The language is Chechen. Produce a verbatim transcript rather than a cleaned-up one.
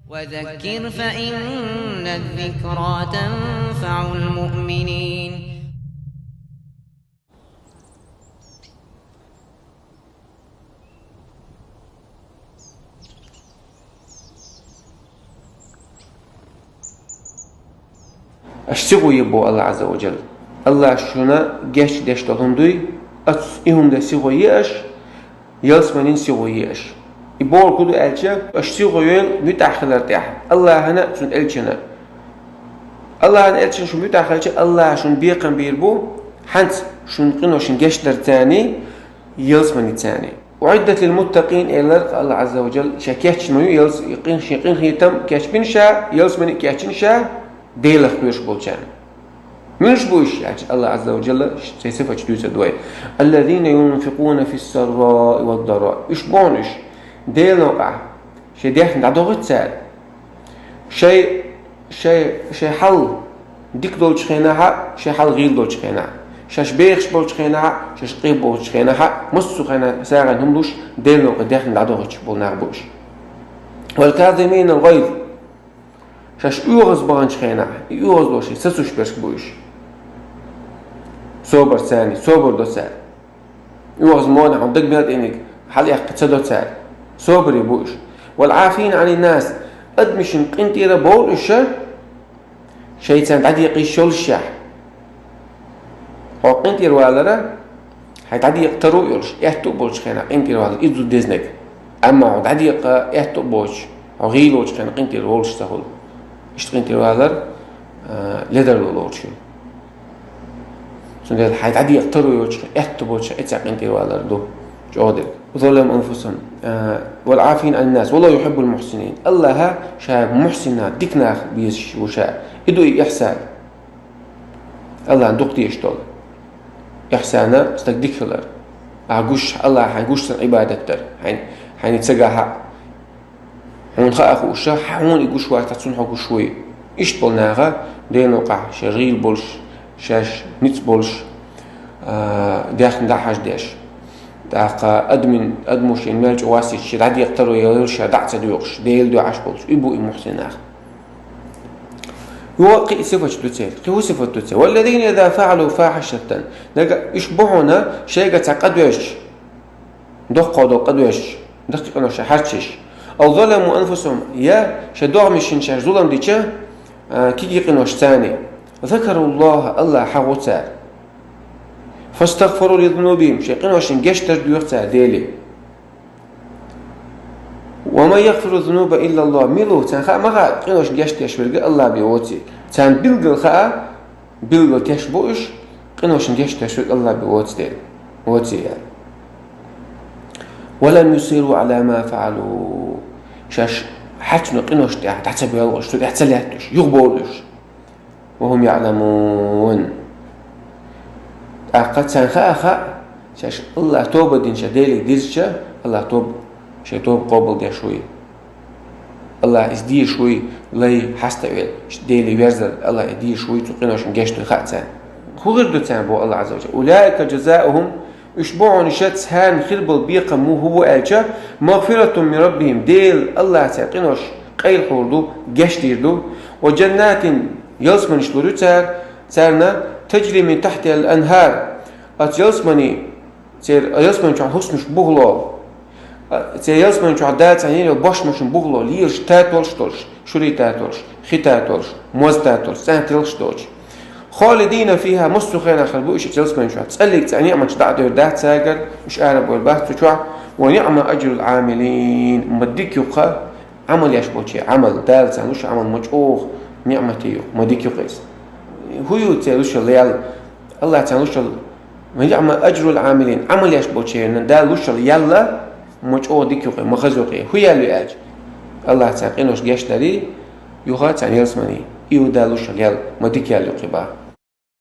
وذكر فإن الذكرى تنفع المؤمنين. Аша сихо е боху Аллах Азза ва Джалла. Аллах шуна гечдеш долу хӀума дуй, оцу и хӀума дан сихо е аша, ялсаманин сихо е аша. И бохург хӀун ду аьлча, аша сихо йойла муьтӀахь хилар тӀехь, Аллахьана а, цуьнан элчана а. Аллахьана, элчана шу муьтӀахь хилча, Аллаха шуна бекхам бийр бу, хьанца шуна къиношна гечдар царний, ялсамани царний. «أعدت للمتقين», элира Аллах Азза ва Джалла, ша кечйина ю ялс-, и къин-, шен къинхетам кечбина ша, ялсамани кечйина ша, Делах кхоьруш болчарна. Муьлш бу уьш аьлча, Аллах Азза ва Джалла церан сифаташ дуьйцур ду вай. «الذين ينفقون في السراء والضراء». Уьш боху уьш, Делан новкъахь шайн дехна дӀадохуьйту цара. Шайн, шайн, шайн хьал дика долчу хенахь а, шайн хьал гӀийла долчу хенахь а, шаьш бехаш болчу хенахь а, шаьш къе болчу хенахь а, массо а хенахь сагӀина хӀума луш, Делан новкъа дехна дӀадохуьйтуш болу нах бу уьш. «والكاظمين الغيظ». Шаьш оьгӀаз баханчу хенахь, и оьгӀазло шайн сацуш берш бу уьш. Собар царний, собар до цара. ОьгӀаз мо хьуна даг мел тӀениг хьалаэккха ца до цара. Собаре бу уьш. «والعافين عن الناس». Адамашна къинтӀера бовлу уьш, шайца дӀадекъа йиш йолушшехь. Хьо къинтӀера валара, хьайн дӀадекъа таро а йолуш, аьтту а болчу хенахь къинтӀера валар иза ду дезнарг. Амма хьо дӀадекъа аьтту а боцуш, хьо гӀийла волчу хенахь къинтӀера волуш ца хуьлу. Иштта къинтӀера валар, а, ледарло лоруш ю. Цундела хьайн дӀадекъа таро йоцуш, аьтту боцуш, эца къинтӀера валар ду чӀогӀа дерг. «ظلموا أنفسهم», а, «والعافين عن الناس والله يحب المحسنين». Аллаха ша мухьсинна, дика нах безаш ву ша. И ду и ихьсан. Аллахьна дукха дезаш долу. Ихьсана стаг дика хилар. Ахьа гуш, Аллахьа хьайн гуш санна Ӏибадат дар. Хьайн, хьайна ца гахь а, хьуна хаа хууша, хьуна и гуш вацахь, цунна хьо гуш вуй. Иштта болу наха, Делан новкъахь шаьш гӀийла болуш, шаьш ницкъ болуш, а, дехна дӀахьаждеш. ТӀаккха адамин, адамо шен мел чӀогӀа вац йича, дӀадекъа таро йолуш, ша дӀа а ца доькъуш, Дела доьӀуш болуш. И бу и мухьсин нах. Юха кхин а сифаташ ду церан. Кхин хӀун сифат ду церан? «والذين إذا فعلوا فاحشة». Нагахь уьш бу хьуна, шайга цхьа къа доьжча, доккхо долу къа доьжча, даккхий къинош хьарчийча. «أو ظلموا أنفسهم», я шайн догӀмашна шаьш зулам дича, а, кегий къинош царний. «ذكروا الله», Аллах хьахо цара. «فاستغفروا لذنوبهم», шайн къиношна гечдар доьху цара Деле. «ومن يغفر الذنوب إلا الله». Мила ву, царна хаа ма хаьа, къиношна гечдеш верг Аллах бен воций. Царна билггал хаа, билггал теш бу уьш, къиношна гечдеш верг Аллах бен воций дела. Воций яра. «ولم يصروا على ما فعلوا». Шаьш хьаьчна къинош тӀехь дӀа ца боьлхуш, цу тӀехь ца лаьтташ, юхабовлуш. «وهم يعلمون». ТӀаккха царна хаа, хаа, шаьш Аллах тоба динча, Деле дирзича, Аллах тоба, шайн тоба къобалдеш вуй. Аллах иза дезаш вуй, лай хьаста а велла, Деле верзар, Аллах и дезаш вуй, цу къиношна гечдой хаа царна. ХӀун хир ду царна боху Аллах Азза ва Джалла? «أولئك جزاؤهم». Уьш бу хьуна иштта царна хир болу бекхам хӀун бу аьлча, «مغفرة من ربهم», Дела, Аллах церан къинош къайлахьур ду, гечдийр ду, «وجنات», ялсаманаш лур ю цара, царна, «تجري من تحتها الأنهار», оцу ялсамани, церан ялсамани чохь хӀусамаш бухало, а, церан ялсамани чохь Дала царна йина йолу бошмашна бухало, лелаш татолаш долуш, шури татолаш, хи татолаш, моз татолаш, цӀена тилгӀаш доцуш. «خالدين فيها», массо а хенахь хир бу уьш оцу ялсамани чохь. ЦӀаллиг цӀа ниъматаш дӀа а девр дац цаьргара, уьш ара а бовр бац цу чохь. «ونعم أجر العاملين». Ма дика ю-кх Ӏамал еш болчеран Ӏамал. Дала царна луш Ӏамал ма чӀогӀа ниъмате ю-кх, ма дика ю-кх иза. ХӀун ю церан луш йолу ял? Аллах царна луш йолу «ونعم أجر العاملين». Ӏамал еш болчеран Дала луш йолу ял ма чӀогӀа дика ю-кх, ма хаза ю-кх. ХӀун ял ю аьлча? Аллах царна къинош гечдари, юха царна ялсамани. И ю Дала луш йолу ял, ма дика ял ю-кх и боху.